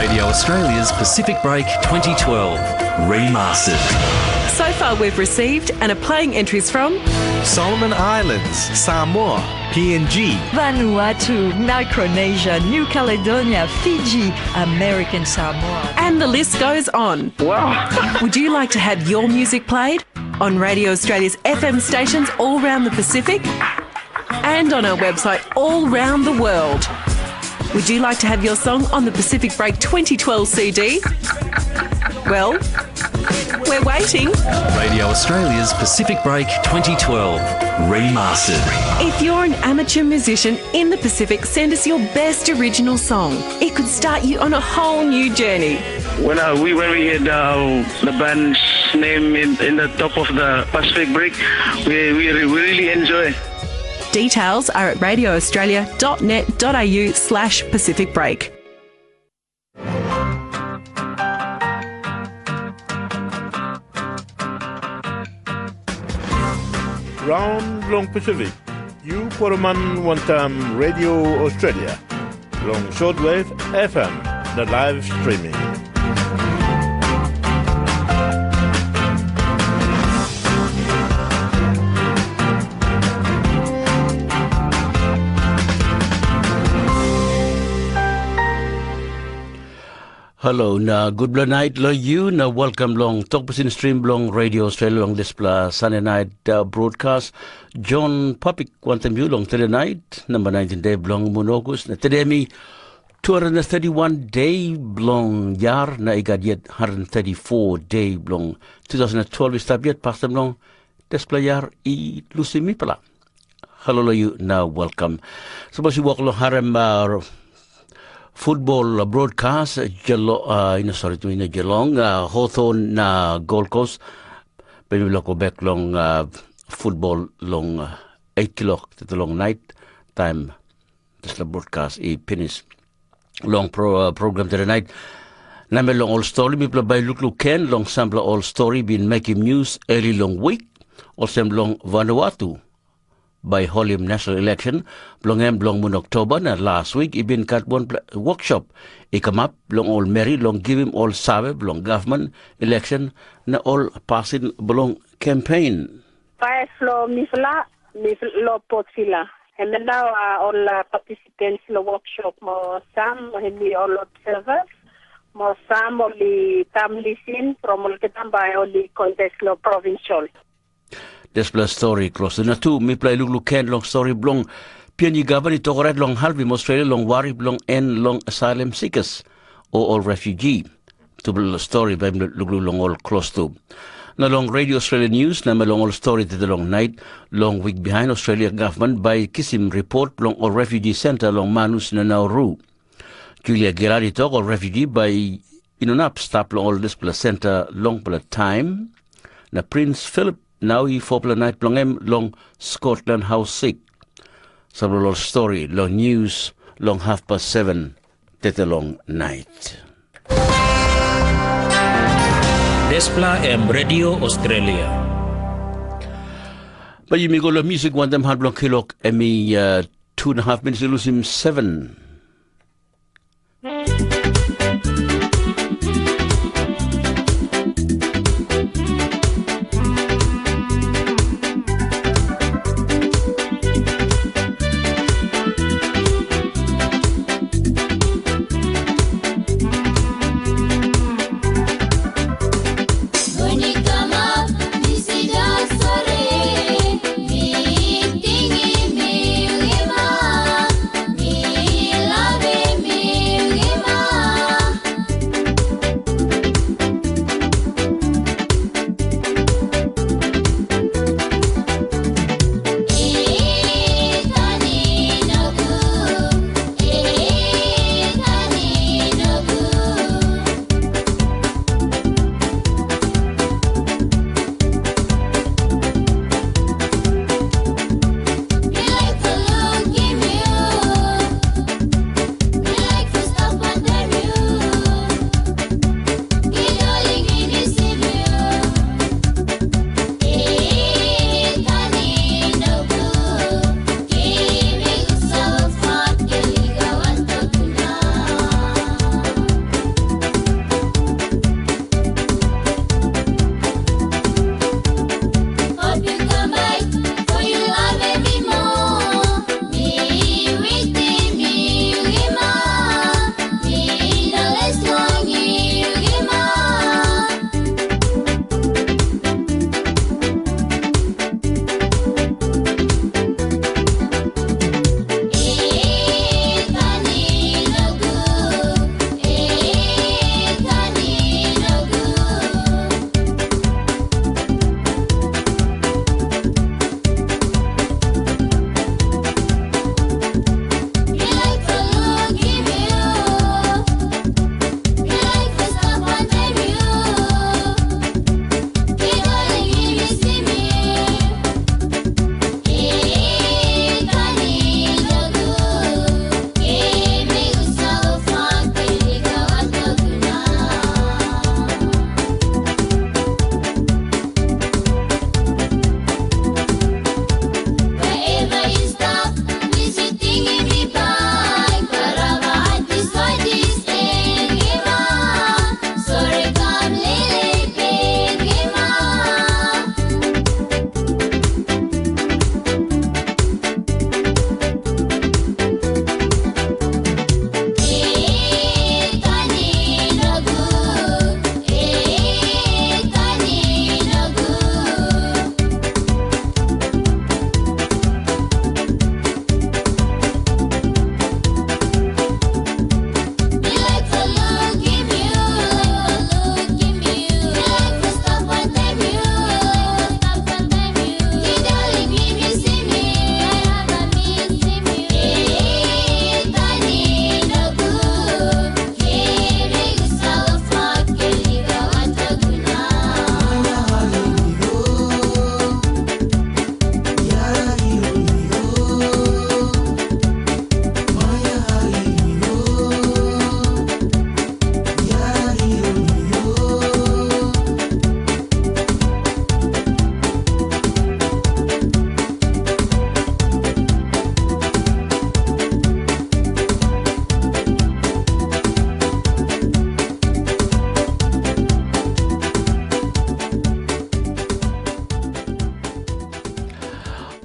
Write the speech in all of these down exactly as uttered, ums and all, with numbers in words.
Radio Australia's Pacific Break twenty twelve Remastered. So far, we've received and are playing entries from Solomon Islands, Samoa, P N G, Vanuatu, Micronesia, New Caledonia, Fiji, American Samoa. And the list goes on. Wow. Would you like to have your music played on Radio Australia's F M stations all around the Pacific? And on our website all round the world. Would you like to have your song on the Pacific Break twenty twelve C D? Well, we're waiting. Radio Australia's Pacific Break twenty twelve Remastered. If you're an amateur musician in the Pacific, send us your best original song. It could start you on a whole new journey. When uh, we when we heard uh, the band's name in, in the top of the Pacific Break, we we, re- we really enjoy. Details are at radioaustralia.net.au slash Pacific Break. Round long Pacific, you poroman wantam Radio Australia. Long shortwave F M, the live streaming. Hello, na gutpela nait lo you, na welcome long Tok Pisin Stream bilong Radio Australia long dispela Sunday night uh, broadcast. John Papik wantem you long today night, number nineteen day bilong mun August. Na today mi two hundred thirty-one day bilong yar, na i gat yet hundred thirty-four day bilong two thousand twelve i stap yet, pastor bilong dispela yar i lusim mipela. Hello lo you, na welcome. Sapos you walk long harem uh, football uh, broadcast, uh, Geelong, uh, you know, sorry, to you know, Geelong, uh, Hawthorn na Gold Coast, maybe we go back long uh, football long uh, eight o'clock to the long night time. Dispela broadcast i pinis long pro, uh, program today night. Namel long ol stori mipela bai lukluk ken long sampela ol stori bin mekim news early long week, olsem long Vanuatu bai holim national election bilong em bilong mun Oktoba, na last week i bin gat wanpela workshop i kamap long ol meri long givim ol save bilong gavman, election, na ol pasin bilong campaign. Paes lo mifla, mifla lo potfila. Em nau uh, ol uh, participants lo workshop mo sam hemi ol observers mo sam ol i tam lisin from olgeta bai ol i contest lo provincial. Dispela stori klostu na tu mipela i lukluk ken long stori bilong P N G gavman i tok orait long halvim Australia long wari bilong en long asylum seekers o ol refugee. Tupela stori bai mi lukluk long ol klostu. Na long Radio Australia News na long ol stori tete long nait, long wik bihain Australia gavman bai kisim ripot bilong ol refugee center long Manus na Nauru. Julia Gillard i tok ol refugee bai i no inap stap long ol dispela senta longpela taim, na Prince Philip nau i fopela nait bilong em long Scotland House sik. Sampela ol stori long news long halfpast seven tete long nait. Dispela em Radio Australia. Bai yumi go long musik wantaim han bilong kilok em i uh, two and a half minutes i lusim seven.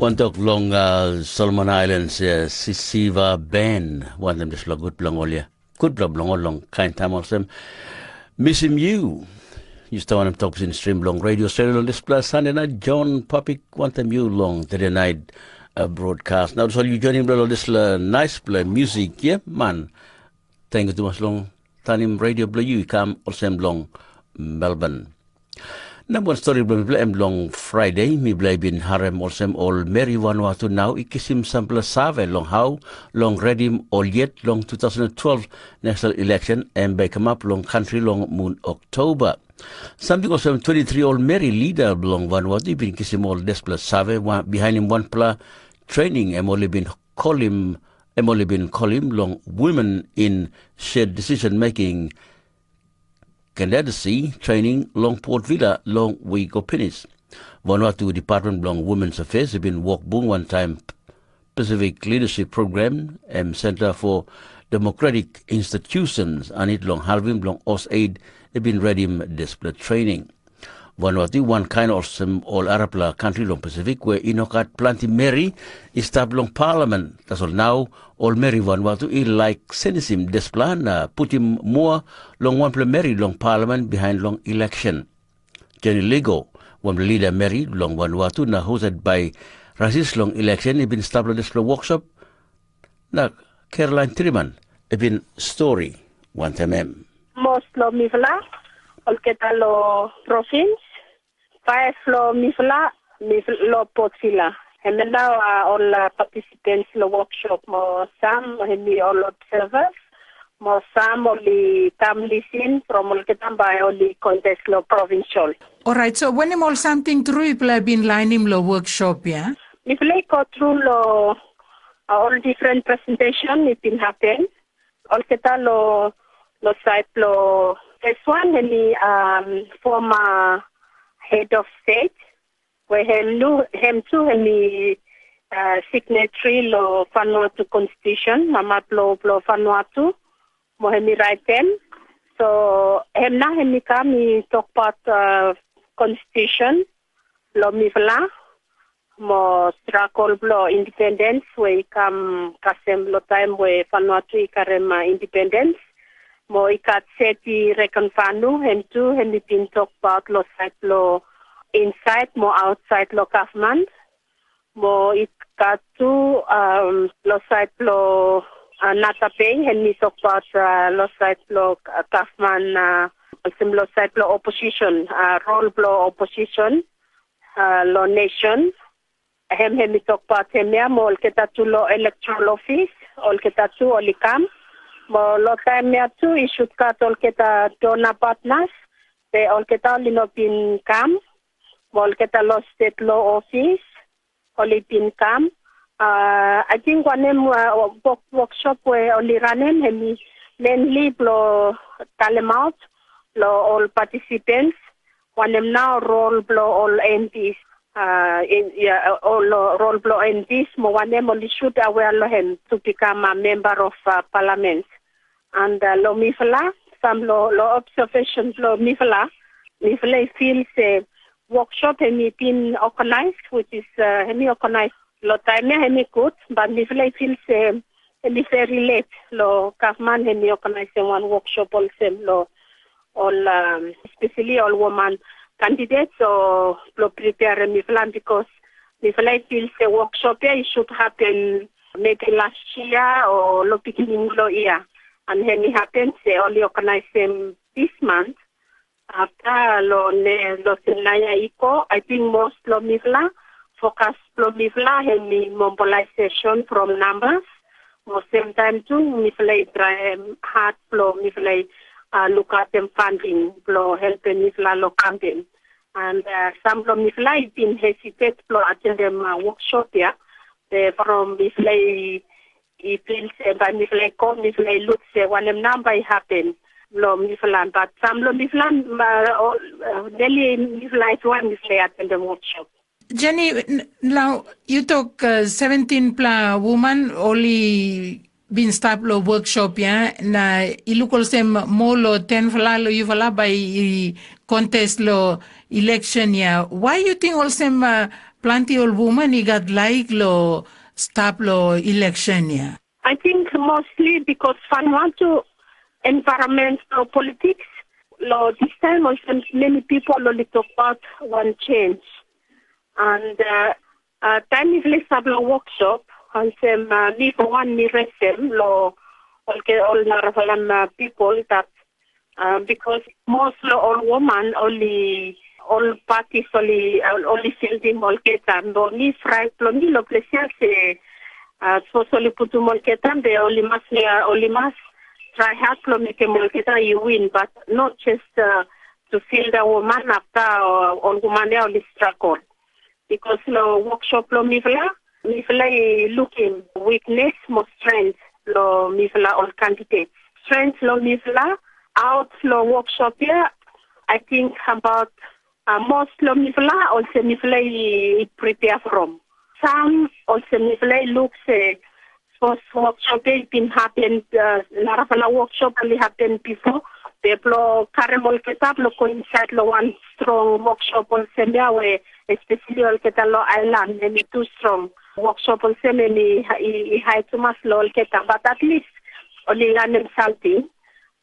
Ontok long uh, Solomon Islands, uh, Sisiva Ben, wantam dispela gut bilong ol ya. Gut bilong bilong ol long kain tam olsem. Misim yu. Yu sta wantam tok pisin stream long Radio Australia long dispela Sunday night. John Papik wantam yu long Thursday night uh, broadcast. Now, so yu joining bilong dispela nice play music, yeah, man. Thank you too much long tanim radio bilong yu i kam olsem long Melbourne. Namba wan stori bilong mipela em long Friday, mipela i bin harim olsem ol meri Vanuatu nau i kisim sampela save long hau long redim ol yet long two thousand twelve national election em bai kamap long kantri long mun Oktoba. Samting olsem twenty-three ol meri lida bilong Vanuatu i bin kisim ol dispela save wa- bihainim wanpela training em ol i bin kolim em ol i bin kolim long Women in Shared Decision Making Candidacy Training long Port Vila long wik o pinis. Vanuatu Department bilong Women's Affairs i bin wok bung wantaim Pacific Leadership Program em Center for Democratic Institutions anit long Halvim bilong Os Aid i bin redim dispela training. Vanuatu i wankain olsem ol arapela kantri long Pasifik we i no gat planti meri i stap long palamen. Tasol nau ol meri Vanuatu i laik senisim dispela na putim mua long wanpela meri long palamen bihain long eleksyen. Jenny Ligo, wanpela lida meri long Vanuatu na hosted by Rasis long eleksyen i bin stap long dispela workshop, na Caroline Triman i bin stori wantaim em. Most lo mifla, olketa lo province, five lo mifla, mifla lo Port Vila. Em nau uh, all uh, participants lo workshop mo some hemi all observers, mo some only come listen from olketa by only contest lo provincial. Alright, so when all something through people have been lining lo workshop, yeah? Mifla go through lo uh, all different presentation it been happen. Olketa lo lo side lo first one hemi um, former head of state, where hem nu hem tu hemi uh, signatory lo Vanuatu constitution, mama lo lo Vanuatu, mo hemi write them. So hem na hemi come he talk about uh, constitution lo mifla mo struggle bilong independence we i kam kasem long taim we Vanuatu i karim uh, independence. Mo i gat seti Rekan Vanu, em tu em i bin tokbaut long sait bilong insait mo ausait long gavman. Mo i gat tu um, long sait bilong uh, Nata Bay, em i tokbaut uh, long sait bilong uh, gavman uh, olsem long sait bilong opposition, uh, rol bilong opposition uh, long nation. Hem hem i tokbaut em ya, mo olgeta tu long electoral office, olgeta tu ol i kam. Mo long taim ya tu i sut gat olgeta dona partners, be olgeta ol i no bin kam. Mo olgeta long state law office, ol i bin kam. Uh, I think wanem uh, work, workshop we ol i ranem hem i mainly bilong talemaut long ol participants wanem nau rol bilong ol M Ps, uh, in, yeah, ol rol bilong M Ps mo wanem ol i should aware long hem to become a member of uh, parliament. And uh, long mifala, some lo, lo observation bilong mifala, mifala i feel se workshop em i bin organized, which is uh, em i organized lo time ya em i good, but mifala i feel se em i very late lo government em i organized one workshop olsem lo all, um, especially all woman candidates or lo prepare mifala because mifala i feel se workshop ya i should happen maybe last year or lo beginning lo year, and em i happen se only organize them this month. After lo ne lo senaya iko, I think most lo mifla focus lo mifla em i mobilization from numbers. Mo same time tu mifla i try hard lo mifla i uh, look at them funding lo help mifla lo campaign. And uh, some lo mifla i been hesitate lo attend them uh, workshop ya. They from mifla i i feel se bai mifla i go mifla i lut se wanem nau bai i happen long mifla, but sam long mifla neli mifla i tuan mifla i atendem workshop. Jenny, now you talk uh, seventeen pla woman only been start lo workshop ya, na i look olsem more lo ten fala lo you fala by i contest lo election ya. Why you think olsem uh, planti ol woman i gat laik lo stap lo election ya. I think mostly because Vanuatu environment lo politics, lo this time also many people only talk about one change. And uh, uh, time if list of the workshop, and some uh, me for one me rest them lo okay all narafalam uh, people that uh, because most lo all woman only all parties only uh, only fielding all get and only fright lo me lo plesia se uh, supposed only put them all get and they only must uh, only must try hard lo make them all get you win, but not just uh, to field a woman after uh, all woman they only struggle. Because lo workshop lo mifla, mifla i lukim weakness mo strength lo mifla ol candidate. Strength lo mifla, out lo workshop ya, I think about uh, most lo mifla, also mifla i, i prepare from. Some also mifla i look se Sports workshop ya i bin happen uh, narafala workshop oli happen before. They blo karem olgeta blo go inside lo one strong workshop olsem ya we especially olgeta lo island em i too strong. Workshop olsem em i, i, i high tumas lo olgeta, but at least oli lanem something.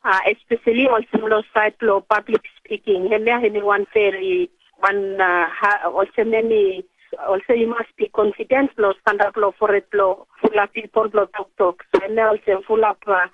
Uh, especially olsem lo side lo public speaking. Em ya em i one very one uh, ha, olsem em i olsem you must be confident lo stand up lo for it lo full up people lo talk talk. So em ya olsem full up uh,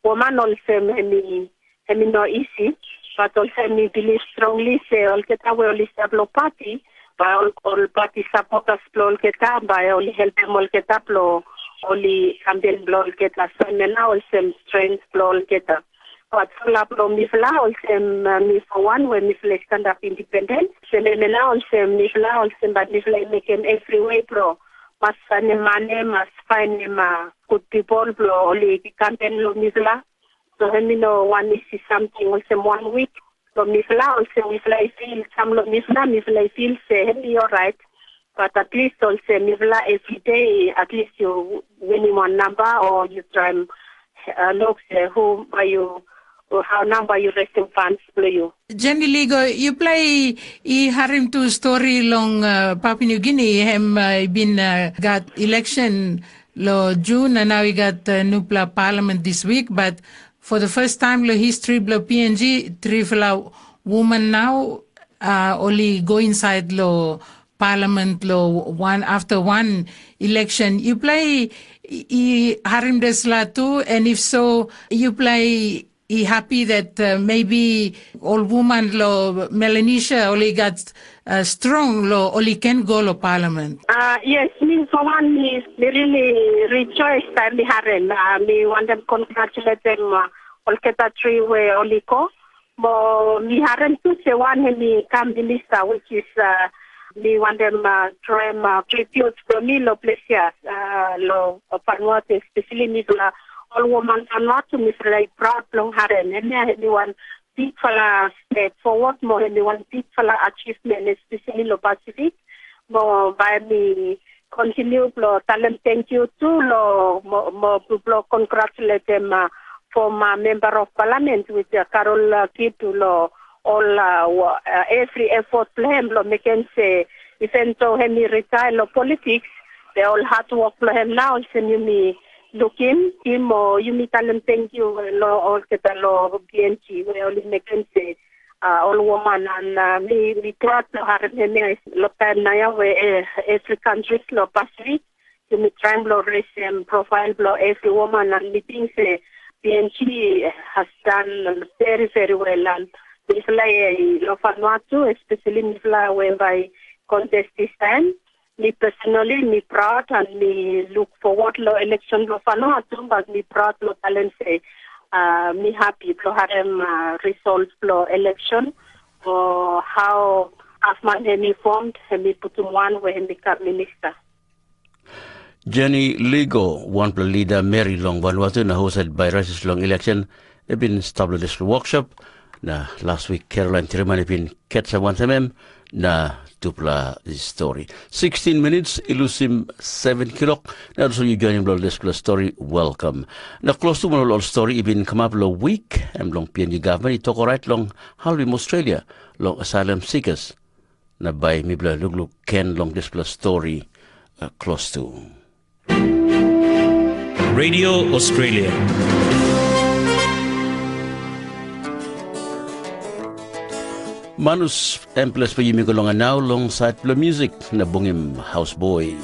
woman olsem em i em i no easy. But olsem mi believe strongly se olgeta we oli stap lo party, by all, all party supporters blo olgeta, by oli helpem olgeta blo oli kampen blo olgeta. So em ya na olsem strength blo olgeta. But fulap long mifla olsem uh, mi for one we mifla i stand up independent. Sem em na olsem mifla olsem but mifla i mekim every way bro. Mas sanem mane, mas fainim uh, good people bro oli kampen long mifla. So em you know one isi something olsem one week. So mifla olsem mifla i feel some long mifla mifla i feel se em i alright. But at least olsem mifla every day at least you winning one number or you try uh, look se who by you or how number you raising funds for you. Jenny Ligo, you play i harim tu story long uh, Papua New Guinea. Hem uh, been uh, got election lo June and now we got uh, nupla parliament this week. But for the first time lo history blo P N G, three fla woman now uh, only go inside lo parliament lo one after one election. You play i harim desla too, and if so, you play i happy that uh, maybe all woman lo Melanesia only got uh, strong lo only can go lo parliament. Uh, yes, me for one me, me really rejoice that me harim. Uh, me want them congratulate them uh, all category where only go. Mo mi harim tu se wan he mi kam minister which is uh, mi wantem uh, try uh, tribute for mi lo plesia uh, lo Vanuatu especially mi fala all woman Vanuatu mi fala proud long harim. Hemi hemi wan big fala step forward mo hemi wan big fala achievement especially lo Pacific. Mo by mi continue blo talem thank you tu lo mo, mo blo congratulate them uh, former member of parliament with uh, Carol uh, Kitu lo all uh, uh, every effort blo hem lo meken se even though hem i retire lo politics, the all hard work blo hem now olsem yumi lukim him o yumi talem thank you lo olgeta lo B N G we oli meken se uh, all woman and uh, mi mi glad lo harim him lo time na ya we uh, every countries lo Pacific. Yumi traim blo raisem profile blo every woman and mi ting se P N G has done very very well and mifla lo Vanuatu especially mifla we by contest this time. Mi personally mi proud and mi look forward lo election lo Vanuatu but mi proud lo talem se uh, mi happy blo harem uh, result blo election o how Afman hemi formed hemi putum wan we hemi kam minister. Jenny Ligo, wanpela lida meri long Vanuatu na husat bai rasis long election, e bin stap long dispela workshop, na last week Caroline Tiriman i bin ketsap wantaim em, na tupela stori. Sixteen minutes i lusim seven kilok, na olsem yu joinim long dispela stori, welcome. Na klostu wan ol stori i bin kamap long wik, em long P N G gavman i tok orait long halvim Australia, long asylum seekers. Na bai mipela lukluk gen long dispela stori uh, klostu. Radio Australia. Manus em ples bai yumi go long nau long sait bilong musik na bungim hausboi.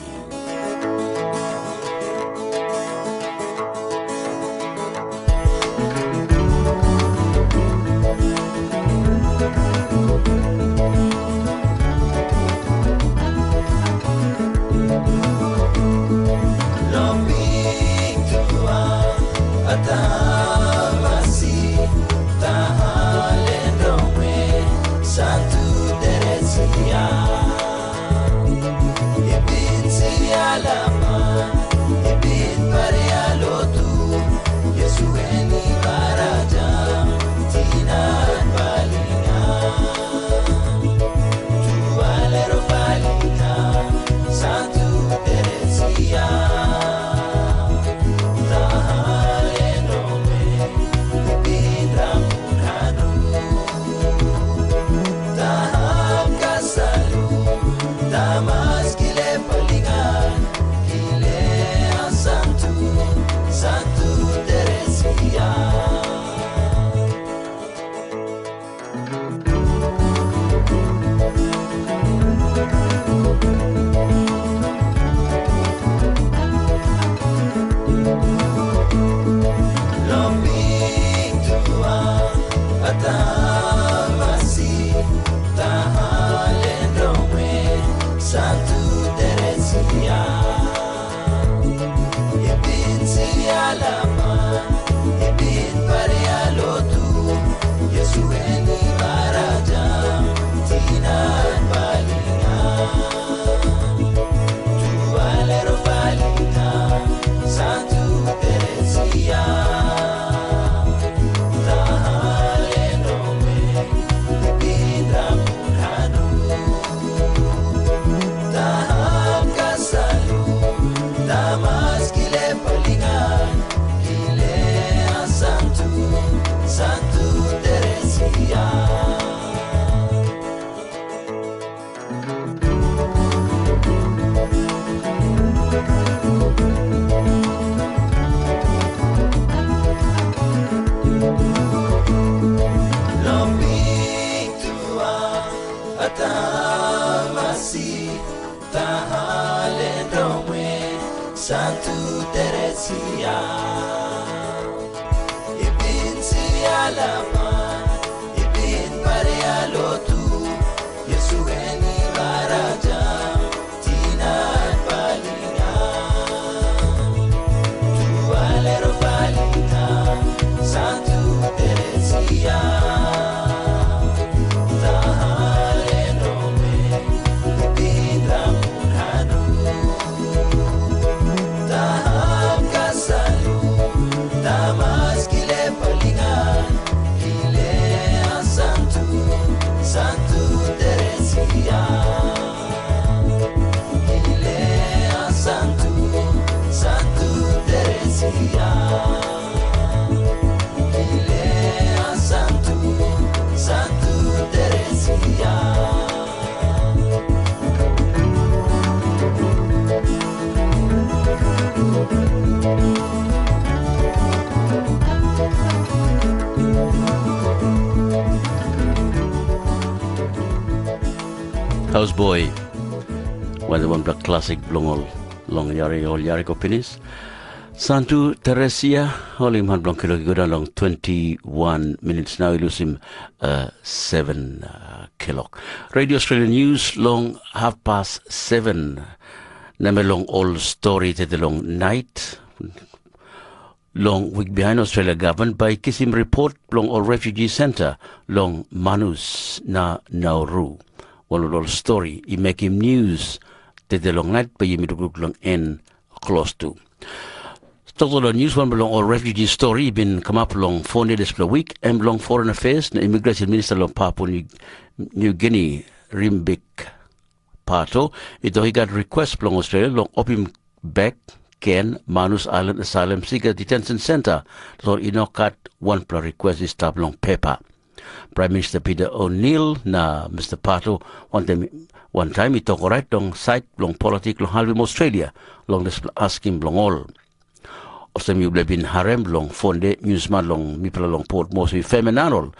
Hausboi, wanpela wanpela klasik bilong ol long yari ol yari go pinis. Santu Teresia, ol i man bilong kilok i go daun long twenty-one minits nau i lusim uh, seven uh, kilok. Radio Australia News long half past seven. Namel long ol stori tete long nait. Long wik bihain Australia gavman bai kisim ripot bilong ol refugee center long Manus na Nauru. Ol ol stori i mekim news tete long nait bai yumi lukluk long en klostu. Toktok long news wan bilong ol refugee story i bin kamap long fon dispela week, em bilong Foreign Affairs na Immigration Minister long Papua New, New Guinea, Rimbik Pato, i tok i gat request bilong Australia long opim bek ken Manus Island Asylum Seeker Detention Center, tasol i no gat wanpela request i stap long pepa. Prime Minister Peter O'Neill na Mister Pato wantaim, wantaim i tok orait long sait bilong politik long helpim Australia long dispela askim bilong ol. Olsem yupela bin harim long fonde, newsman long mipela long Port Moresby, Femen Arnold,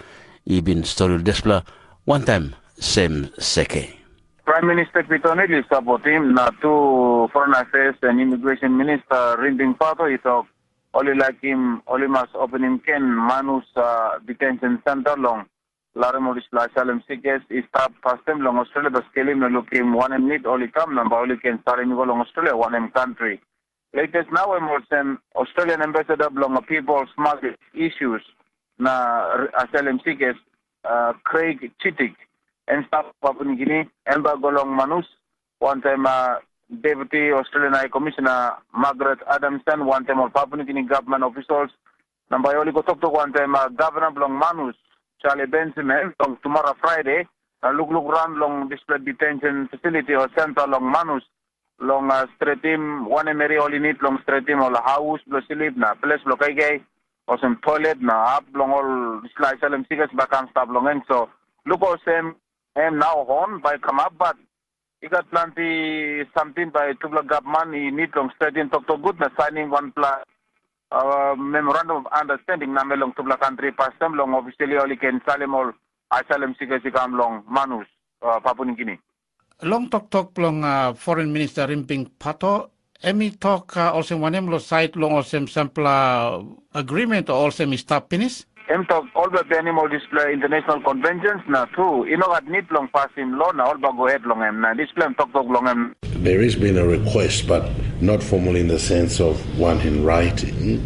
i bin stori dispela wantaim sem seke. Prime Minister Peter O'Neill i sapotim, na tu Foreign Affairs and Immigration Minister Rinbing Pato i tok, ol i laikim ol i mas openim ken Manus uh, Detention Center long larim ol dispela asylum seekers i stap pastaim long Australia, bai skelim na lukim wanem nid ol i kam na bai ol i ken salim i go long Australia, wanem country. Latest nau em olsem Australian ambassador bilong people smugglers issues na asylum seekers uh, Craig Chitik, em stap Papua New Guinea, em bai go long Manus, wantaim uh, Deputy Australian High Commissioner Margaret Adamson, wantaim ol Papua New Guinea government officials, na bai ol i go toktok wantaim uh, governor bilong Manus, Charlie Benjamin, long tomorrow Friday, na lukluk ran long dispela detention facility o center long Manus, long uh, stretim wanem eri ol i nid long stretim ol haus bilong slip na ples bilong kaikai, olsem toilet na hap bilong ol dispela asylum seekers bai kam stap long en. So luk olsem em nau hon bai kamap, but i gat planti samting bai tupela gavman i nid long stretim toktok gut na sainim wanpela uh, memorandum of understanding namel long tupela kantri pastaim long officially ol i ken salim ol asylum seekers i kam long Manus, uh, Papua New Guinea. Long toktok bilong uh, Foreign Minister Rimping Pato, em i tok uh, olsem wanem lo sait long olsem sampela agreement o olsem i stap pinis? Em tok ol bai benim ol dispela international conventions na tu i no gat nid long pasim lo na ol bai go het long em, na dispela em toktok long em. There has been a request, but not formal in the sense of one in writing.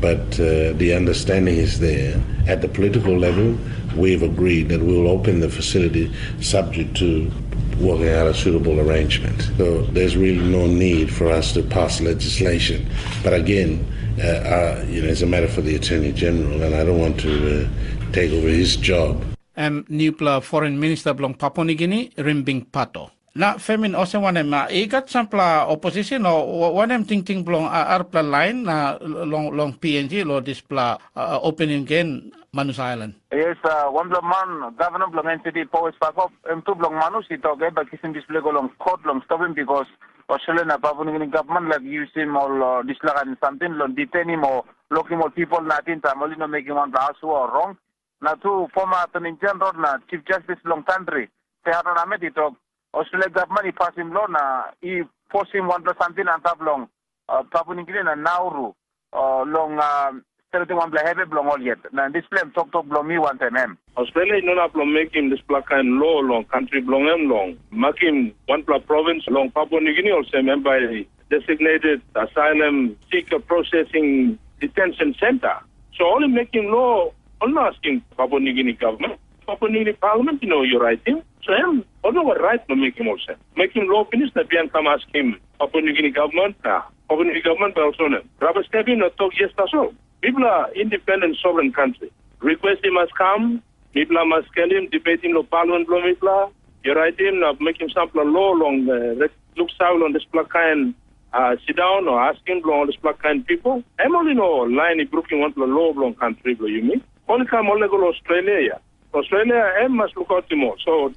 But uh, the understanding is there. At the political level, we've agreed that we will open the facility subject to working out a suitable arrangement. So there's really no need for us to pass legislation. But again, uh, uh, you know, it's a matter for the Attorney General, and I don't want to uh, take over his job. Em nupela foreign minister bilong Papua New Guinea, Rimbing Pato. Na Femin, olsem wanem, i gat sampela opposition o wanem tingting bilong arapela lain na long, long P N G lo dispela uh, opening gen Manus Island? Yes, uh, wanpela man, governor bilong N C D, Powes Pakop, em tu bilong Manus i tok, eh, bai kisim dispela go long kot long stopim, because Australia na Papua New Guinea government like yusim ol uh, dispela kain samting long detenim o lokim ol people nating taim ol i no mekim wanpela asua o rong. Na tu former Attorney General na Chief Justice bilong country, Seharon Ahmed, i tok, Australia government i pasim lo na i fosim wanpela samting antap long uh, Papua New Guinea na Nauru uh, long uh, stretim wanpela hevi bilong ol yet. Na dispela em toktok bilong mi wantaim em. Australia i no inap long mekim dispela kain lo long kantri bilong em long makim wanpela provins long Papua New Guinea olsem em bai designated asylum seeker processing detention center. So ol i mekim lo, ol no askim Papua New Guinea government. Papua New Guinea parliament i no yu raitim. So em, ol no gat rait long mekim olsem. Mekim lo pinis na bihain kam askim Papua New Guinea government na Papua New Guinea government bai olsem wanem? Raba stepim na tok yes tasol. Mipela independent sovereign country. Request i mas kam, mipela mas skelim, debatim long parliament bilong mipela. Yu raitim na mekim sampela lo long uh, luksave long dispela kain uh, sit down o askim bilong ol dispela kain people. Em ol i no lain i brukim wanpela lo bilong kantri bilong yumi. Ol i kam ol i go long Australia ya. Australia em mas lukautim ol. So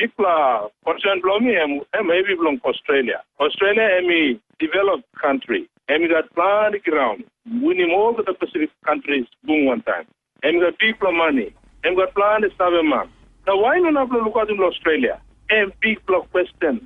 bikpela concern bilong mi em, em hevi bilong Australia. Australia em i developed country. Em i gat planti graun. Winim olgeta Pacific countries bung wantaim. Em i gat bikpela mani. Em i gat planti saveman. Na wai no inap long lukautim long Australia? Em bikpela question.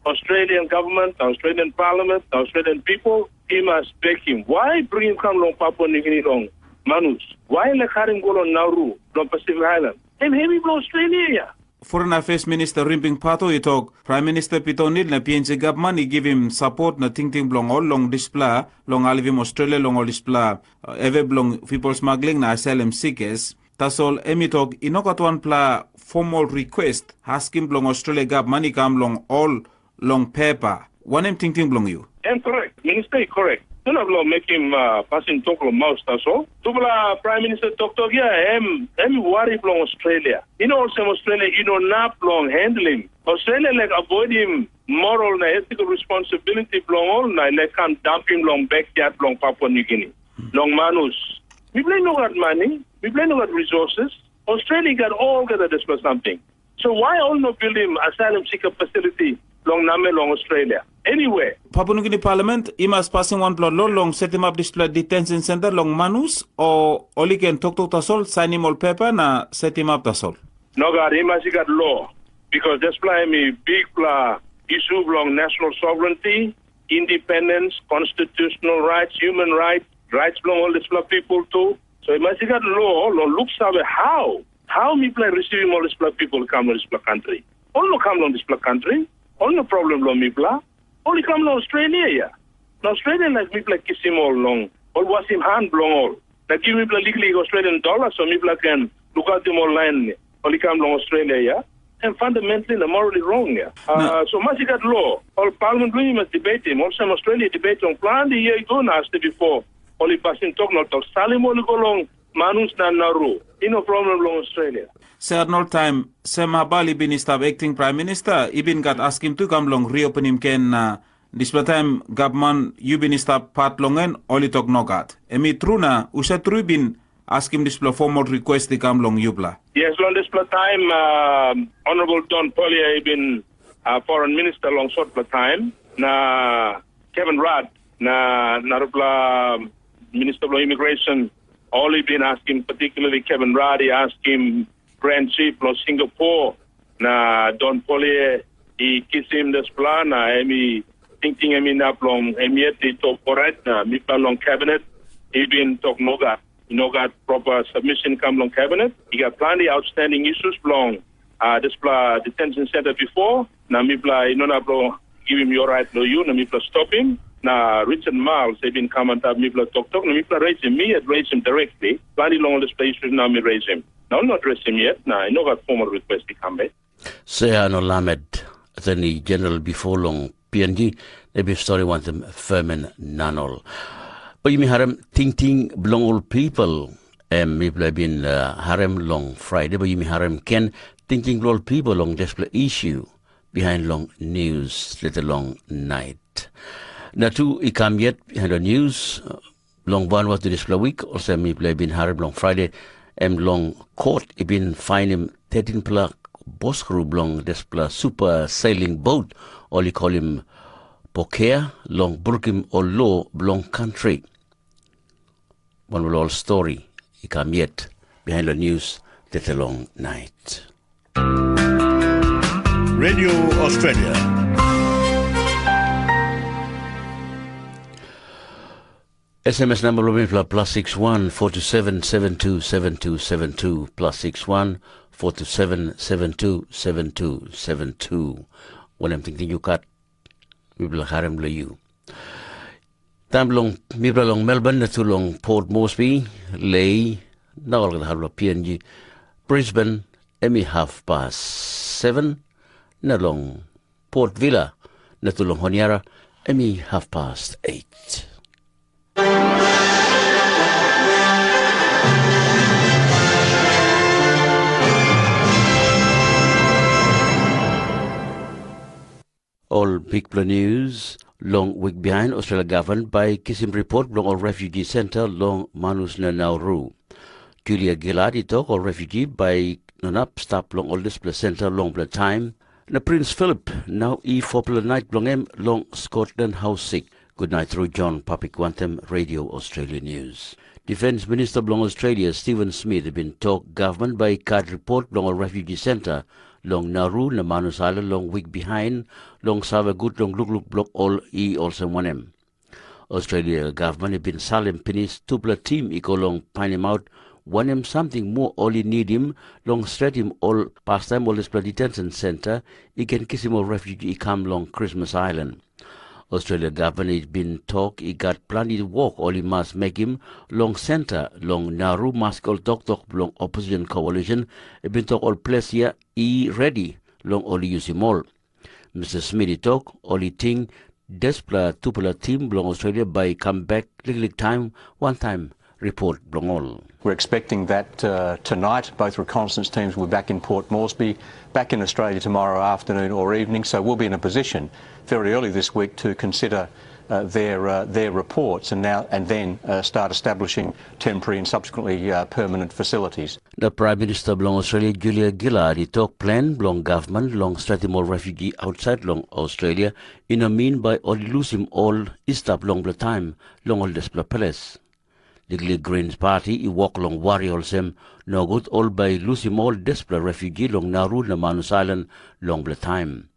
Australian government, Australian parliament, Australian people, i mas bekim. Wai bringim kam long Papua New Guinea long Manus? Wai laik harim go long Nauru, long Pacific Island? Em hevi bilong Australia ya. Foreign Affairs Minister Rimbing Pato i tok, Prime Minister Peter O'Neill na P N G gavman i givim sapot na tingting bilong ol long dispela, long alivim Australia long ol dispela, uh, eve bilong people smuggling na asylum seekers. Tasol em i tok i no gat wanpela formal request askim bilong Australia gavman i kam long ol long pepa. Wanem tingting bilong yu? Em korek, minista i korek. Tuna bilong mekim uh, pasin tok long maus tasol. Tupela Prime Minister toktok ya, em em i wari bilong Australia. I no olsem Australia i no nap long handling. Australia like avoidim moral na ethical responsibility bilong ol na like kam dumpim long backyard bilong Papua New Guinea. Long Manus. Mipela i no gat mani, mipela i no gat resources. Australia i gat olgeta dispela samting. So why ol no bildim asylum seeker facility long name long Australia? Anyway, Papua Nugini Parliament i mas pasim wanpela lo long setimap dispela detention center long manus, o ol i ken toktok tasol, sainim ol pepa na setimap tasol? Nogat, i mas i gat lo, because dispela em i bikpela issue bilong national sovereignty, independence, constitutional rights, human rights, rights bilong ol dispela people tu. So i mas i gat lo long luksave how, how mipela i risivim ol dispela people i kam long dispela kantri. Ol no kam long dispela kantri, ol no problem long mipela. Ol i kam long Australia ya. Na Australia laik mipela kisim ol long ol wasim han bilong ol. Na givim mipela liklik Australian dola so mipela ken lukautim ol lain ol i kam long Australia ya. Em fundamentally na morally wrong ya. Uh, so mas i gat lo. Ol parliament bilong i mas debatim. Olsem Australia debate long planti year ago na aste before. Ol i pasim tok na ol tok salim ol i go long manus na naru. I no problem long Australia. Sehat nol taim, sem habal i bin i stap acting prime minister, i bin gat askim tu kam long reopenim ken na dispela taim gavman yu bin i stap pat long en, ol i tok nogat. Em i tru na husat tru i bin askim dispela formal request i kam long yupela? Yes, long dispela taim uh, Honorable Don Polia i bin uh, foreign minister long shortpela taim, na Kevin Rudd na narapela minister bilong immigration, ol i bin askim, particularly Kevin Rudd i askim Grand Chief long Singapore, na Don Polia i kisim dispela na em i tingting em inap long em yet i tok orait na mipela long cabinet i bin tok nogat. I no gat proper submission kam long cabinet. I gat planti outstanding issues bilong uh, dispela detention center before, na mipela i no inap long givim yu orait long yu, na mipela stopim. Na Richard Miles i bin kam antap mipela toktok, na mipela reisim, mi yet reisim directly, planti long ol dispela issues na mi reisim. Na ol not reisim yet, na i no gat formal request i kam bek. Sea no lamed, attorney general before long P N G, na bin stori wantaim Fermin Nanol. Bai yumi harim tingting bilong ol pipel, em mipela bin uh, harim long Friday, bai yumi harim ken tingting bilong ol pipel long dispela issue behind long news lete long night. Na tu i kam yet behind the news, long Vanuatu dispela wik, olsem mipela i bin harim long Friday, em long kot i bin fainim tetinpela boskru bilong dispela super sailing boat ol i kolim Pokea long brukim ol lo bilong kantri. Wanpela ol stori i kam yet bihain long nius tete long nait. Radio Australia. S M S namba bilong mipela plus six one four two seven seven two seven two seven two, plus six one four two seven seven two seven two seven two. Wanem tingting yu gat, mipela harim long yu. Taim bilong mipela long Melbourne na tu long Port Moresby, Lae, na olgeta hap long P N G, Brisbane, em i half past seven, na long Port Vila, na tu long Honiara, em i half past eight. Ol bikpela nius. Long wik bihain, Australia gavman bai kisim ripot bilong ol refugee senta long Manus na Nauru. Julia Gillard i tok ol refugee bai no inap stap long ol dispela senta longpela taim, na Prins Philip nau i fopela nait bilong em long Scotland haus sik. Gutnait tru John Papik wantaim Radio Australia News. Defens Minista bilong Australia Stephen Smith i bin tok gavman bai i gat ripot bilong ol refugee senta long Nauru na Manus Ailan long wik bihain, long save gut long lukluk bilong ol i olsem wanem. Australia gavman i bin salim pinis tupela tim i go long painimaut wanem samting moa ol i nidim long stretim ol pastaim ol dispela detention senta i ken kisim ol refugee i kam long Krismas Ailan. Australia gavman i bin tok i gat planti wok ol i mas mekim long senta long Nauru, maski ol toktok bilong opposition coalition i bin tok ol ples ya i redi long ol i yusim ol. Mr Smith i tok ol i ting dispela tupela tim bilong Australia bai i kam bek liklik taim wantaim ripot bilong ol. We're expecting that uh, tonight. Both reconnaissance teams will be back in Port Moresby, back in Australia tomorrow afternoon or evening, so we'll be in a position very early this week to consider uh, their, uh, their reports and now and then uh, start establishing temporary and subsequently uh, permanent facilities. Na Prime Minister bilong Australia Julia Gillard i tok plan bilong gavman long stretim ol refugee ausait long Australia i no min bai ol i lusim ol i stap longpela taim long ol dispela ples. Liklik Greens Party i wok long wari olsem nogut ol bai i lusim ol dispela refugee long Nauru na Manus Island longpela taim.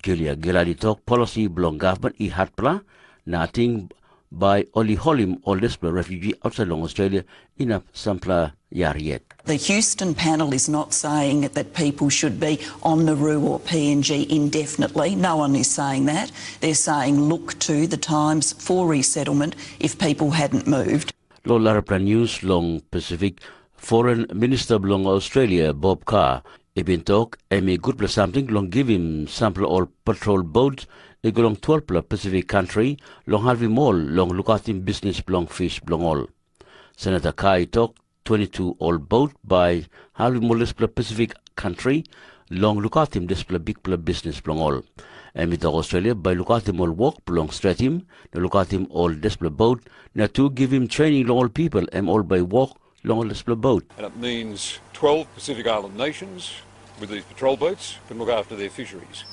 Julia Gillard i tok polisi bilong gavman i hatpela, na ating bai ol i holim ol dispela refugee ausait long Australia inap sampela yar yet. The Houston panel is not saying that people should be on Nauru or P N G indefinitely. No one is saying that. They're saying look to the times for resettlement if people hadn't moved. Lo larapela news long Pacific, Foreign Minister bilong Australia, Bob Carr, i bin tok em i gutpela samting long givim sampela ol patrol boat i go long twelvepela Pacific country long helpim ol long lukautim bisnis bilong fish bilong ol. Senator Carr i tok twenty-two ol boat bai helpim ol dispela Pacific country long lukautim dispela bikpela bisnis bilong ol. Em i tok Australia bai lukautim ol wok bilong stretim na lukautim ol dispela boat, na tu givim training long ol people em ol bai wok long ol dispela boat. And it means twelve Pacific Island nations with these patrol boats can look after their fisheries.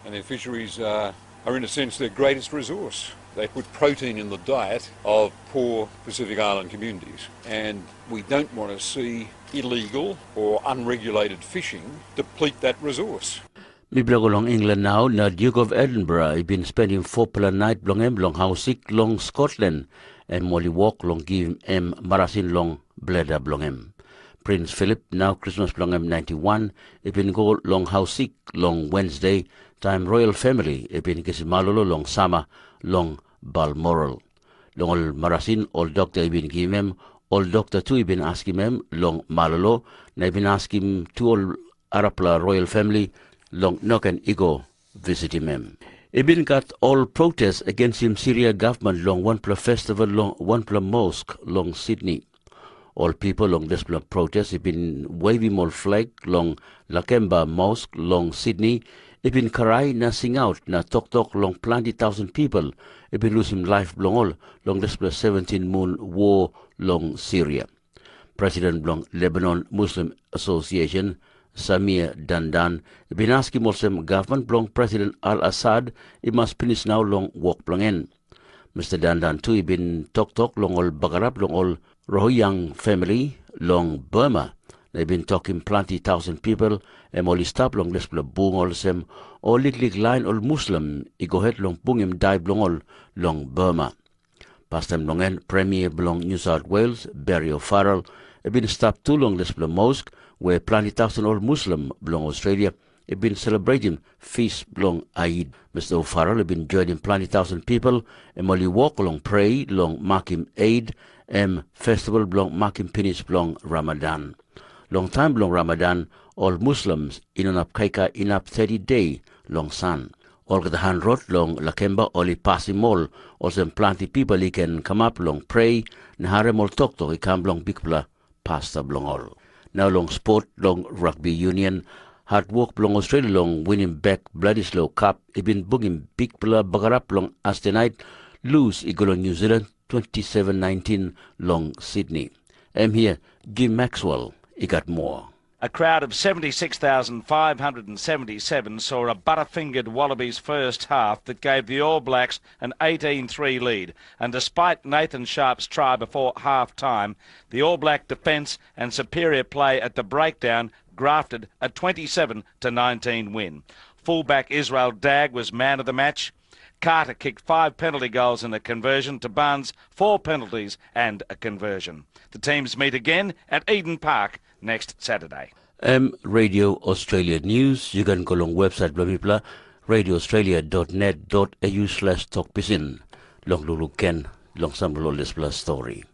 And their fisheries are, are in a sense, their greatest resource. They put protein in the diet of poor Pacific Island communities. And we don't want to see illegal or unregulated fishing deplete that resource. Mipela go long England nau, na Duke of Edinburgh i bin spendim fopela nait bilong em long haus sik long Scotland. Em ol i wok long givim em marasin long bleda bilong em. Prins Philip, nau krismas bilong em ninety-one, i bin go long haus sik long Wednesday, taim royal family i bin kisim malolo long sama long Balmoral. Long ol marasin ol dokta i bin givim em, ol dokta tu i bin askim em long malolo, na i bin askim tu ol arapela royal family long no ken i go visitim em. I bin gat ol protest againsim Siria gavman long wanpela festival long wanpela mosk long Sydney. Ol pipel long dispela protest i bin wavim ol flag long Lakemba Mosk long Sydney, i bin krai na singaut na toktok long planti tausen pipel i bin lusim laip bilong ol long dispela seventin mun wok long Siria. President bilong Lebanon Muslim Association, Samir Dandan, i bin askim olsem gavman bilong President Al Assad i mas pinis nau long wok bilong en. Mister Dandan tu i bin toktok long ol bagarap long ol Rohingya famili long Burma, na i bin tokim planti tausen pipel em ol i stap long dispela bung olsem ol liklik lain ol Muslim i go het long bungim dai bilong ol long Burma. Pastaim long en, Premier bilong New South Wales, Barry O'Farrell, i bin stap tu long dispela mosk, we planti tausen ol Muslim bilong Australia i bin selebretim fis bilong Eid. Mister O'Farrell i bin joinim planti tausen pipel, em ol i wok long prea long makim Eid, em festival bilong makim pinis bilong Ramadan. Long taim bilong Ramadan, ol Muslims i no inap kaikai inap thirty de long san. Olgeta han rot long Lakemba ol i pasim ol, olsem planti pipel i ken kamap long prea na harim ol toktok i kam long bikpela pasta bilong ol. Na long sport, long rugby union, hatwok bilong Australia long winim bek Bledisloe Cup i bin bungim bikpela bagarap long astenait lus i go long New Zealand twenty seven nineteen long Sydney. Em hia, Jim Maxwell i gat moa. A crowd of seventy-six thousand five hundred seventy-seven saw a butterfingered Wallabies first half that gave the All Blacks an eighteen three lead, and despite Nathan Sharp's try before half time, the All Black defence and superior play at the breakdown grafted a twenty-seven to nineteen win. Fullback Israel Dagg was man of the match. Carter kicked five penalty goals and a conversion to Bunn's four penalties and a conversion. The teams meet again at Eden Park next Saturday. Em Radio Australia News, yu ken go long website bilong mipela, radioaustralia.net.au slash tokpisin. Long lukluk ken, long sampela ol dispela stori.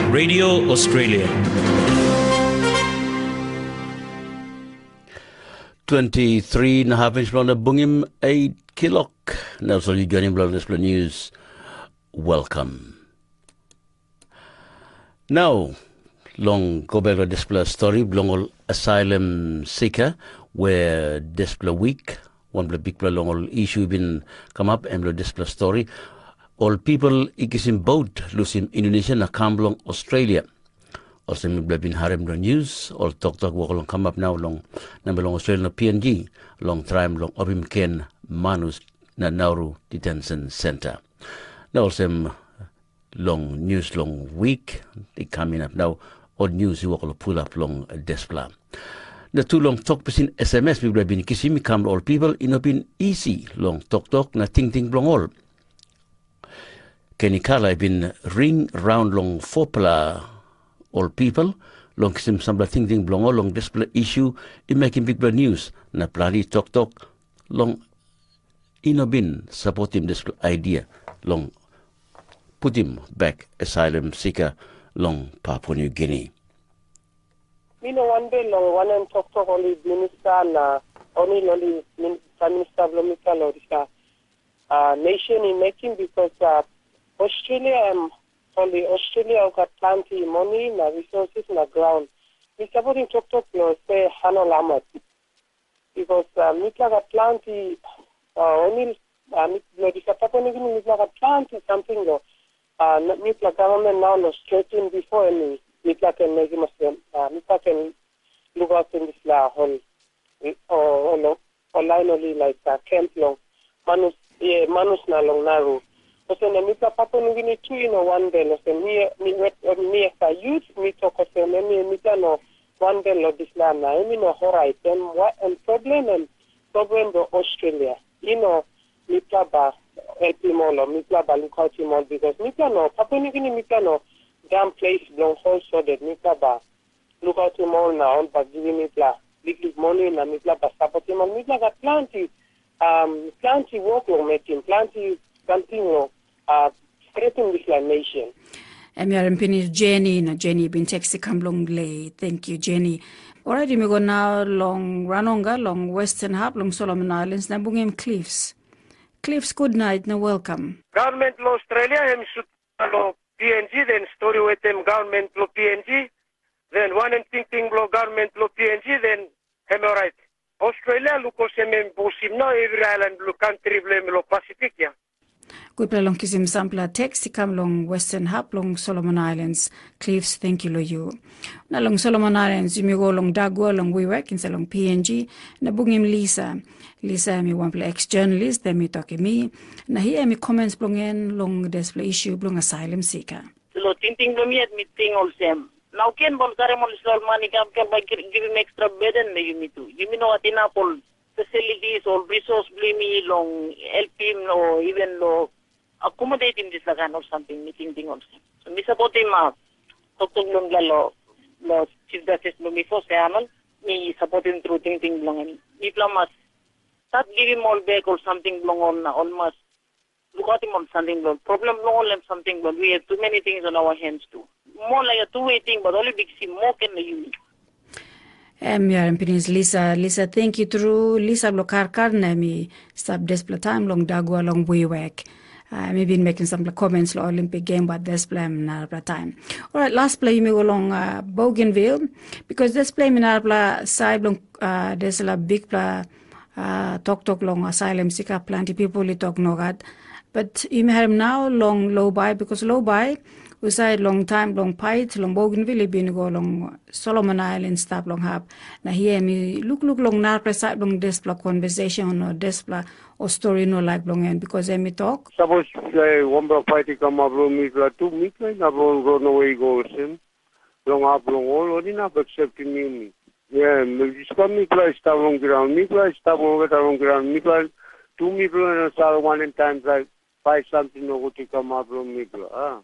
Radio Australia. Twenty-three na haf minit bilong na bungim eight kilok. Na so yu joinim bilong dispela news. Welcome. Nau, long go bek long dispela stori bilong ol asylum seeker, we dispela wik Wanpela bikpela long ol isu i bin kamap em long dispela stori. Ol pipel i kisim bot lusim Indonesia na kam long Australia. Olsem mipela bin harim long news, ol toktok wok long kamap nau long namba long Australia na P N G long traim long opim ken manus na Nauru Detention Center. Na olsem long news long wik i kam inap nau, ol news i wok long pulap long dispela. Na tu long tok pisin S M S mipela bin kisim i kam long ol pipel i no bin isi long toktok na tingting bilong ol. Kenikala i bin ring raun long fopela ol pipel long kisim sampela tingting bilong ol long dispela isu i mekim bikpela nius na planti toktok long i no bin sapotim dispela idea long putim bek asylum sika long Papua New Guinea. Mi no wanbel long wanem toktok ol i minista na oni ol i min- prime minister bilong mipela long dispela uh, nation i mekim because uh, Australia em only Australia who got plenty money na resources na ground. Mi supporting tok tok lo se hano lamat because uh, mipela got plenty uh, only uh, mi lo disa Papua New Guinea mipela got plenty something lo uh, mipela government now lo straighten before any mipela can make him a uh, mipela can look out in this la whole or, or, or lain oli laik uh, camp long manus, yeah, manus na long Nauru. Olsem na mipela Papua Nugini tu i no wanbel olsem mi mi mi as a youth mi tok olsem em mi mipela no wanbel lo dispela na em i no horait em wa em problem em problem lo Australia. I no mipela ba helpim ol o mipela ba lukautim ol because mipela no Papua Nugini mipela no dam ples bilong hol so that mipela ba lukautim ol na ol bai givim mipela liklik moni na mipela bai sapotim ol. Mipela gat planti um, planti wok long mekim, planti samting long uh, stretim dispela nation. Em i harim pinis Jenny na Jenny bin teks i kam long le. Thank you Jenny. Orait yumi go nau long Ranonga long Western Hap long Solomon Islands na bungim Cliffs. Cliffs, good night na welcome. Government lo Australia em sut lo P N G, then story wetem government lo P N G, then wanem tingting bilong government lo P N G, then em orait. Australia luk olsem em bosim nau every island bilong country bilong em lo Pacific ya. Gutpela long kisim sampela teks i kam long Western Hap long Solomon Islands. Cliffs, thank you lo you. Na long Solomon Islands yumi go long Dagua long Wewak insait long P N G na bungim Lisa. Lisa em i wanpela ex journalist em i tokim mi. Na hia em i comments bilong en long dispela issue bilong asylum seeker. Lo tingting bilong mi yet mi ting olsem, nau ken ol karim ol dispela ol man i kam ken bai givim extra burden long yumi tu. Yumi no gat inap ol facilities, ol resource bilong yumi long helpim o even lo accommodatim dispela kain ol samting mi tingting olsem. So mi sapotim uh, toktok bilong dispela lo lo Chief Justice bilong mi fos Aman, mi sapotim tru tingting bilong em. Mipela mas stat givim ol bek ol samting bilong ol na ol mas lukautim ol samting bilong problem bilong ol em samting bilong we have too many things on our hands too. More like a two way thing but only big sim more can yumi. Em yare pinis Lisa. Lisa, thank you tru. Lisa bilong karkar na em i stap dispela taim long Dagua long Wewek. Uh, mi bin mekim sampela comments lo Olympic game but dispela em narapela taim. Alright, lastpela yumi go long uh, Bougainville because dispela em narapela side long uh, dispela bigpela uh, toktok long asylum sika planti people i tok nogat. But yumi harim nau long Lobai because Lobai usait long taim bilong pait long Bougainville i bin go long Solomon Island stap long hap. Na hia em i lukluk long narapela sait bilong dispela conversation o dispela o stori no laik bilong en because em i tok. Sapos eh, wanpela pait i kamap long mipela tu, mipela inap long ranawe i go olsem. Long hap long ol, ol inap akseptim yumi. Yeah, dispela mipela i stap long graun, mipela i stap olgeta long graun, mipela tu mipela na save wanem taim bai samting nogut i kamap long mipela. A?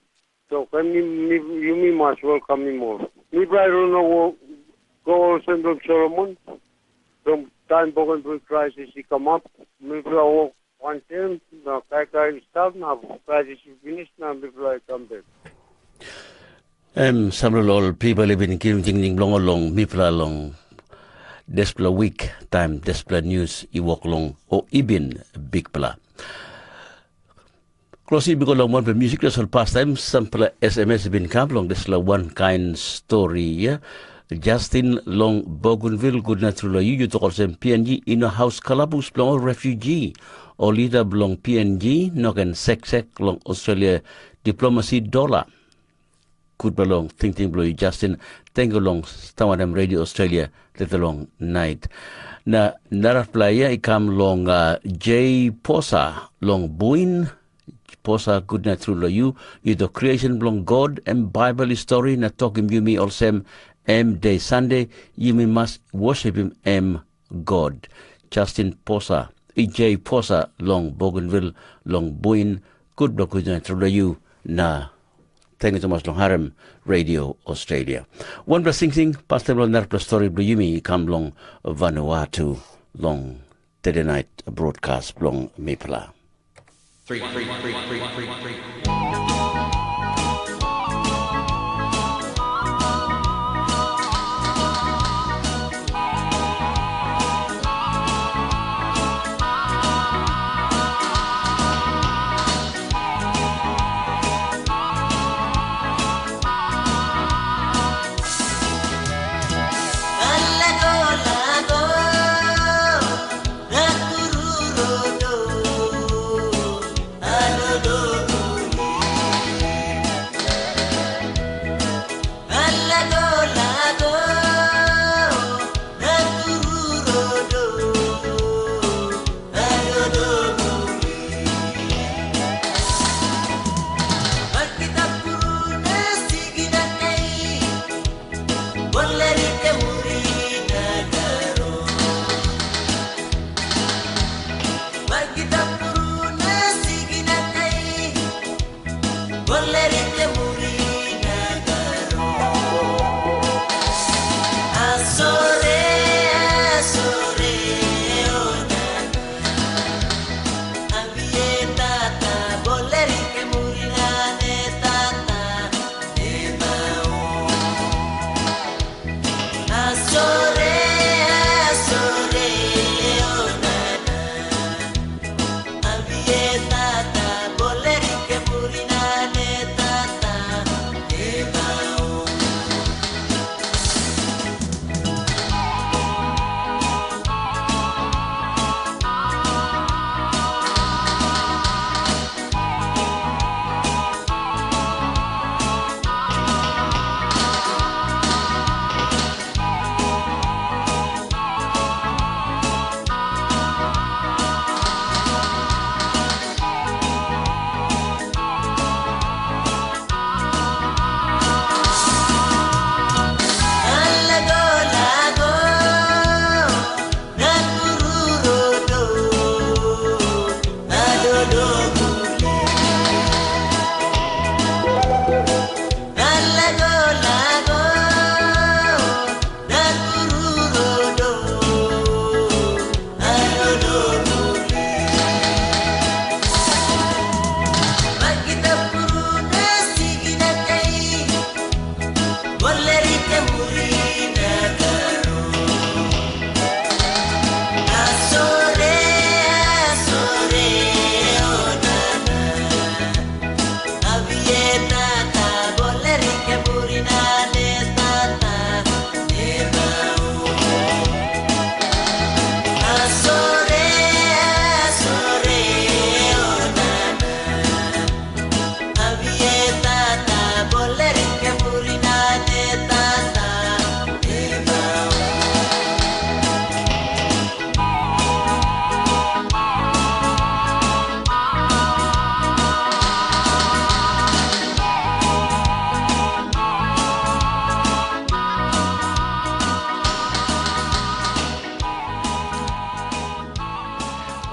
So, em yumi mas welkamim ol. Mipela i no go olsem long Solomon, long taim bougainville crisis i kamap, mipela wok wantaim na kaikai i stap na crisis i pinis na mipela i kam bek. Em sampela ol pipel i bin givim tingting bilong ol long mipela long dispela wik taim dispela nius i wok long o i bin bikpela. Klosi i go long wanpela musik tasol pastaim sampela S M S i bin kam long dispela wankain stori ya. Justin long Bougainville, gutnait tru long yu. Yu tok olsem, P N G i no haus kalabus bilong ol refugee. Ol lida bilong P N G no ken seksek long Australia diplomasi dola. Gutpela long tingting bilong yu, Justin. Tenkyu long stap wantaim Radio Australia dispela long nait. Na narapela ya i kam long uh, J Posa long Buin. Posa, gutnait tru long yu. Yu tok creation bilong God, em Bible i stori na tokim yumi olsem, em de Sande, yumi mas worshipim em God. Justin Posa, E J Posa long Bougainville, long Buin, gutpela gutnait tru long yu, na tenkyu tumas long harim Radio Australia. Wanpela singsing, pastaim long narapela stori bilong yumi i kam long Vanuatu, long Tede nait broadcast bilong mipela.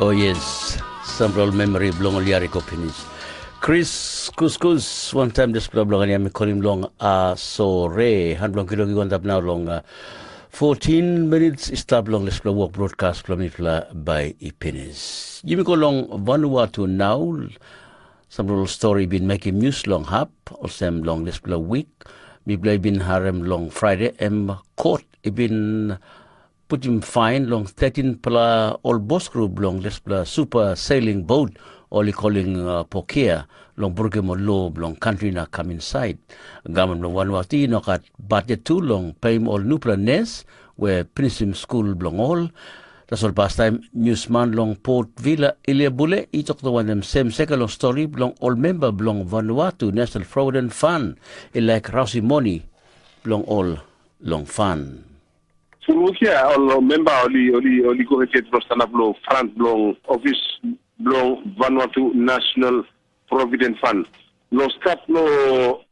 Oh yes, sampela ol memori bilong ol yari go pinis. Chris Kuskus, wantaim dispela bilong en yam i kolim long Asore. Han bilong Kiloki wantaim nau long uh, fourteen minutes i stap long dispela wok broadcast bilong mipela bai i pinis. Yumi go long Vanuatu nau. Sampela ol stori bin mekim news long hap, olsem long dispela wik, mipela i bin harim long Friday, em kot i bin putim fain long thirteen-pela ol bosgru bilong dispela super sailing boat, ol i koling uh, Pokia, long brukim ol lo bilong kantri na kam insait. Gavman bilong Vanuatu i no gat bajet tu long peim ol nupela nes we pinisim skul bilong ol. Tasol pastaim niusman long Port Vila Ilia Bule i toktok wantaim sem seke long stori bilong ol memba bilong Vanuatu National Provident Fund i laik rausim moni bilong ol long fan. Fuluk ya ol memba oli oli oli go heket lo stand up lo front bilong office bilong Vanuatu National Provident Fund. Lo start lo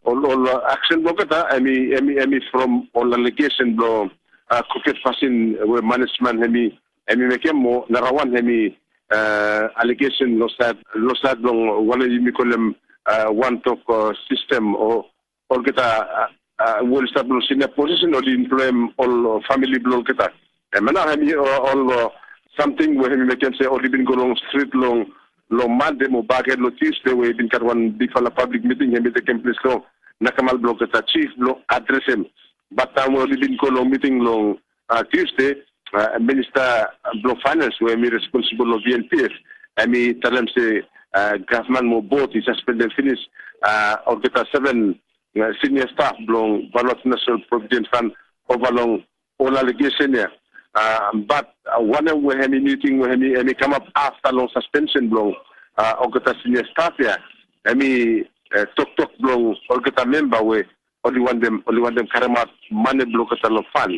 ol ol action bilong kata emi emi emi from ol allegation bilong uh, crooked fasin we management emi emi mekem mo narawan emi uh, allegation lo side lo side bilong wala yumi kolem uh, one talk uh, system o olgeta uh, uh, ol stap long senior position ol employem ol family bilong olgeta. Em na hem ol uh, something we hem mekem se ol bin go long street long long Monday mo baget lo Tuesday we bin kat wan big fala public meeting hem tekem place long nakamal bilong olgeta chief bilong address him. But time we ol bin go long meeting long uh, Tuesday, uh, Minister bilong Finance we mi responsible lo V N P F, em i talem se uh, government mo board i suspended finish uh, olgeta seven uh, senior staff bilong Vanuatu National Provident Fund over long ol allegation ya. Uh, but uh, wanem we hem i meeting we hem i hem i come up after long suspension bilong uh, olgeta senior staff ya, hem i uh, toktok bilong olgeta member we ol i wantem ol i wantem karemaut mane bilong olgeta long fan.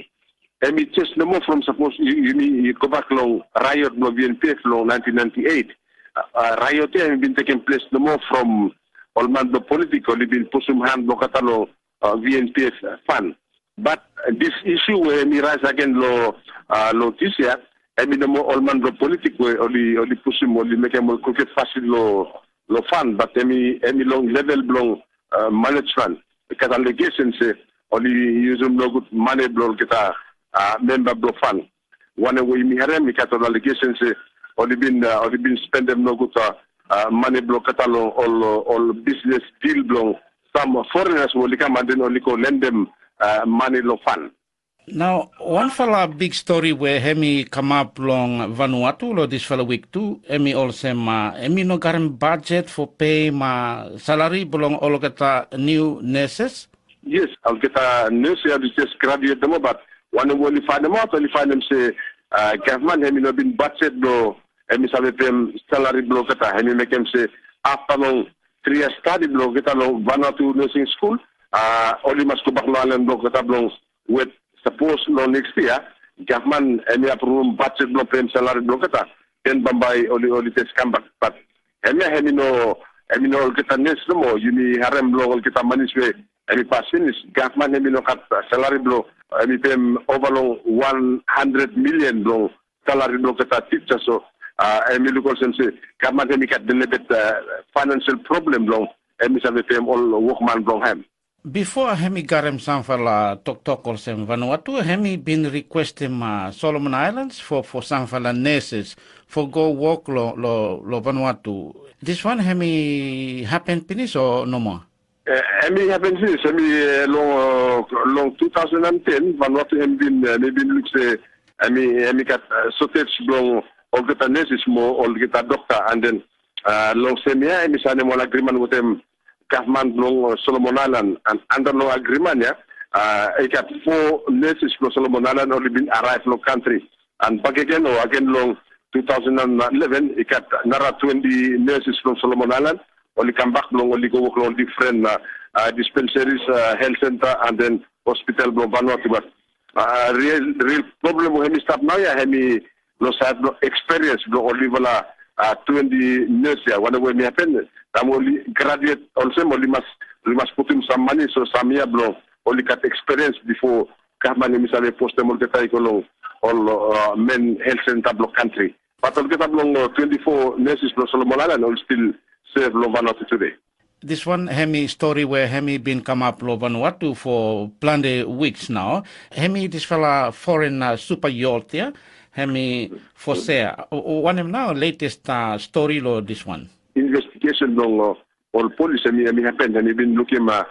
Em i just nomo from sapos yumi i go bak long riot bilong V N P F long nineteen ninety-eight. Uh, riot ya em i bin tekem ples nomo from ol man bilong politik ol i bin pusim han bilong olgeta long uh, V N P F fan. But this issue we em i rise again lo uh, lo this year, em i nomo ol man bilong politik we ol i ol i pusim ol i mekem ol crooked fasil lo lo fan, but em i em i long level bilong uh, management. Because allegation se ol i usum nogut mane bilong olgeta uh, member bilong fan. Wanem we yumi harim i gat ol allegation se ol i bin uh, ol i bin spendem nogut uh, uh, mane bilong olgeta long ol ol business deal bilong some foreigners ol i kam and then ol i go lendem uh, mane long fan. Nau wanfala big stori we hem i kamap long Vanuatu long dispela wik tu, em i olsem uh, em i no garim bajet for peim uh, salari bilong olgeta niu neses. Yes, olgeta nurse ya di just graduate nomo, but wanem ol i fainemaut ol i fainem se uh, gavman hem i no bin bajet bilong em i save pem salari bilong olgeta, hem i mekem se afta long tri years stadi bilong olgeta long Vanuatu Nursing School, uh, ol i mas go bak long ailan bilong olgeta bilong wet. Sapos long next year gavman em i apruvam bajet bilong pem salari bilong olgeta, den bambai ol i ol i tes kambak. But em ya em i no em i no olgeta nes nomo, yumi harem bilong olgeta manis we em i pas pinis. Gavman em i no gat salari bilong em i pem ova long one hundred million bilong salari bilong olgeta titsa. So uh, em i luk olsem se gavman em i gat delebet uh, financial problem bilong em i save pem ol wokman bilong hem. Bipo em i karim sampela toktok olsem Vanuatu em i bin requestim uh, Solomon Islands for, for sampela nurses for go work lo, lo, lo Vanuatu. This one em i happen pinis o no more? Uh, em i happen pinis, em i uh, long, uh, long two thousand ten, Vanuatu em bin, uh, em bin look se em i, em i gat uh, shortage bilong olgeta nurses mo olgeta dokta, and then uh, long same year em i sign one agreement with them government bilong uh, Solomon Island, and under long agreement ya, uh, i gat four nurses bilong Solomon Island ol i bin arrive long country. And back again o again long two thousand eleven i gat nara twenty nurses from Solomon Island ol i come back bilong ol i go work long different uh, uh, dispensaries, uh, health center, and then hospital bilong Vanuatu. But uh, real real problem we hem i stap now ya hem i long side bilong experience bilong ol livala uh, twenty nurse ya. Wanem we mi happen tam ol i graduate olsem ol i mas ol i mas putim some money so some year bilong ol i gat experience before gavman em i save postem olgeta i go long ol uh, men health center bilong country. But olgeta bilong uh, twenty-four nurses bilong Solomon Island ol still serve long Vanuatu today. This one em i story where em i bin come up lo Vanuatu for planti weeks now. Em i dispela foreign uh, super yacht ya. Em i for sale. One of now latest uh, story lo this one. Investigation bilong uh, ol polis em i happen em i bin lukim uh,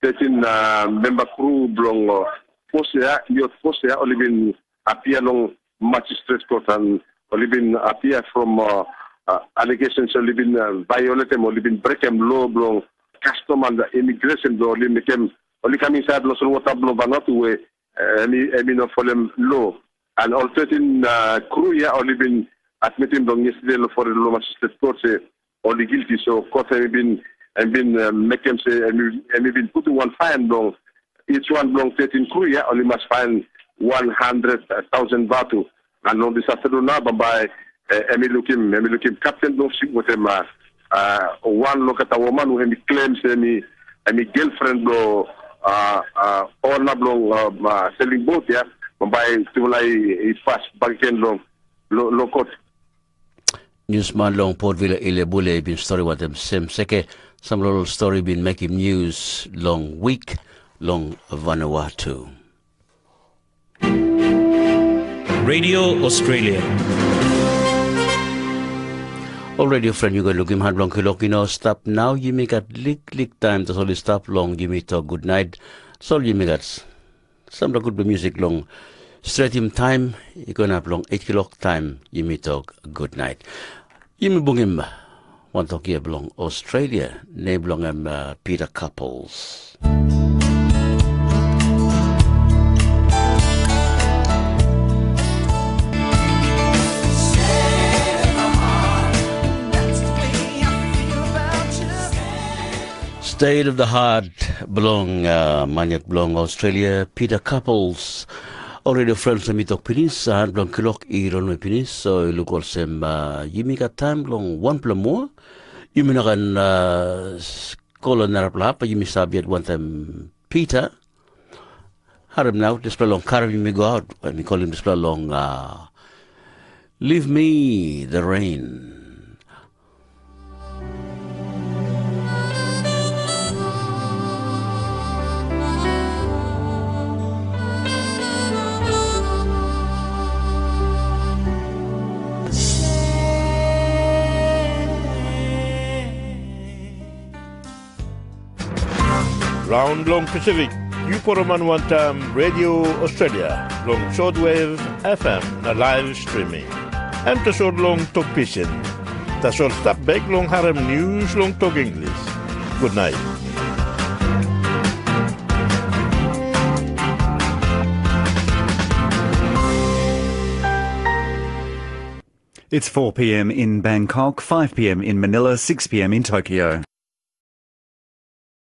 thirteen uh, member crew bilong uh, Fosea, Youth Fosea, ol i bin appear long magistrate court and ol i bin appear from uh, uh, allegations ol i bin uh, violatem, ol i bin brekem lo bilong custom and immigration bilong ol i mekem, ol i kam inside long solwota bilong Vanuatu we uh, em i em i no folem lo. And ol thirteen uh, crew ya ol i bin admitim long yesterday lo for lo magistrate court se ol i guilty. So court em i bin em bin uh, mekem se em i em i bin putim wan fine long each one bilong thirteen crew ya ol i mas fine one hundred thousand batu. And long this afternoon na bambai eh, em i lukim em i lukim captain bilong ship with him uh, uh, one lokata woman who em i claim se em i em i girlfriend bilong uh, uh, owner bilong uh, uh, selling boat ya bambai tupela i i pas bak gen long lo lo kot. Newsman long Port Vila Ile Bule i bin stori wantaim sem seke, sampela ol stori bin mekim news long wik long Vanuatu. Radio Australia. Ol radio friend, yu go lukim han bilong kilok i no stap nau, yumi gat liklik taim tasol i stap long yumi tok gutnait. Tasol yumi gat sampela gutpela musik long stretim taim i go inap long eight kilok taim yumi tok gutnait. Yumi bungim wantok hia bilong Australia, nem bilong em uh, Peter Couples. State of the Heart bilong uh, manyak bilong Australia, Peter Couples. Already friends, mi tok pinis, han bilong kilok i ronwe pinis, so i luk olsem uh, yumi gat taim bilong wanpela moa. Yumi no ken uh, kolo narapela hap, yumi stap yet wantaim Peter. Harim nau, dispela long karim yumi go aut, em i kolim dispela long uh, Leave Me the Rain. Raun bilong Pasifik, yu poroman wantaim Radio Australia long shortwave F M na live streaming. Em tasol long tok pisin. Tasol stap bek long harim news long tok English. Good night. It's four p.m. in Bangkok, five p.m. in Manila, six p.m. in Tokyo.